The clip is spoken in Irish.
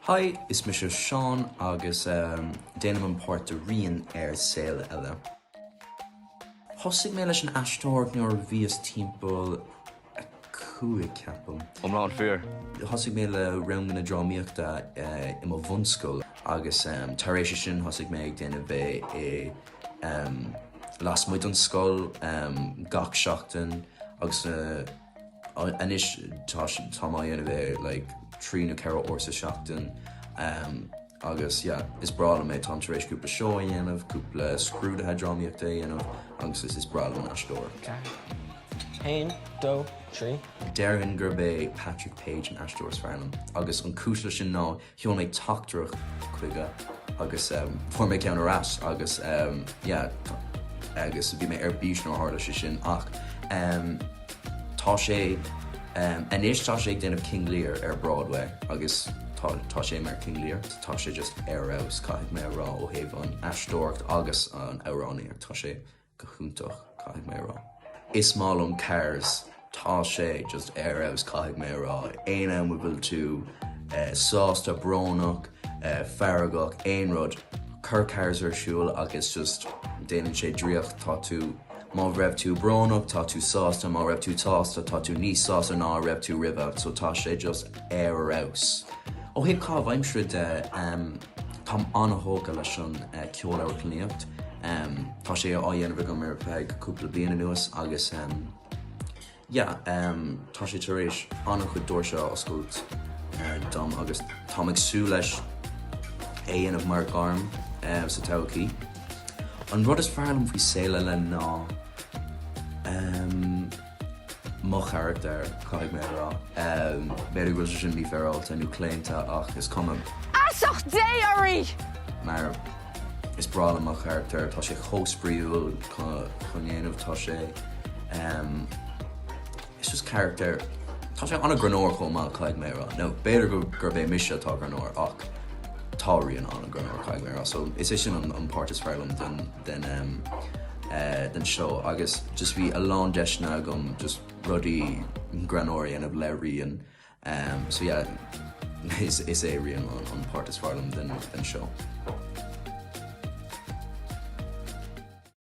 Hi, is mise Seán agus déanaim an páirt de Rian ar Saol Ella. Thosaigh mé leis an aisteoireacht nuair a bhíos timpeall 5, ceapaim. Iomlán fíor. Thosaigh mé le ranganna drámaíochta i mo bhunscoil agus tar éis sin thosaigh mé ag déanamh é i lasmuigh den scoil gach seachtain agus anois tá táim á dhéanamh é like 3 nó 4 uair sa seachtain agus yeah is breá liom é táim tar éis cúpla seó a dhéanamh, cúpla scrúduithe drámaíochta a dhéanamh agus is is breá liom an aisteoireacht. 1, 2, 3. Déarfainn gurb é Patrick Page an aisteoir is fearr liom agus an cúis leis sin ná Sheol mé teachtaireacht chuige agus fuair mé ceann ar ais agus yeah agus bhí mé ar bís nuair a tharla sé sin ach tá sé anois tá sé ag déanamh King Lear ar Broadway agus tá tá sé mar King Lear tá sé just ar fheabhas caithfidh mé a rá ó thaobh an aisteoireacht agus an amhránaíocht tá sé go hiontach, caithfidh mé a rá. Is maith liom Cars, tá sé just ar fheabhas caithfidh mé a rá. Aon am a bhfuil tú sásta, brónach, feargach, aon rud, cuir Cars ar siúl agus just déanann sé draíocht, tá tú, má raibh tú brónach, tá tú sásta, má raibh tú sásta, tá tú níos sásta ná a raibh tú roimhe, so tá sé just ar fheabhas. Ó thaobh caitheamh aimsire de, Táim an-thógtha leis an ceol-amharclannaíocht. Tá sé á dhéanamh agam ar feadh cúpla bliain anuas agus yeah tá sé tar éis an-chuid doirse a oscailt dom agus táim ag súil leis é a dhéanamh mar ghairm sa todhchaí. An rud is fearr liom faoi Saol Ella ná. mo charachtar, caithfidh mé a rá. B'fhéidir go bhfuil sé sin mífhéaráilte nó claonta ach is cuma. Feasacht Dé oraibh! Mar is breá liom mo charachtar, tá sé chomh spraíúil chun dhéanamh, tá sé is just carachtar, tá sé an-ghreannmhar chomh maith, caithfidh mé a rá. Nó b'fhéidir gurb é mise atá greannmhar ach tá Rian an-ghreannmhar, caithfidh mé a rá. So is é sin an páirt is fearr liom den den den seó agus just bhí a lán deiseanna agam just rudaí greannmhar a dhéanamh le Rian so yeah is is é Rian an an páirt is fearr liom den den seó.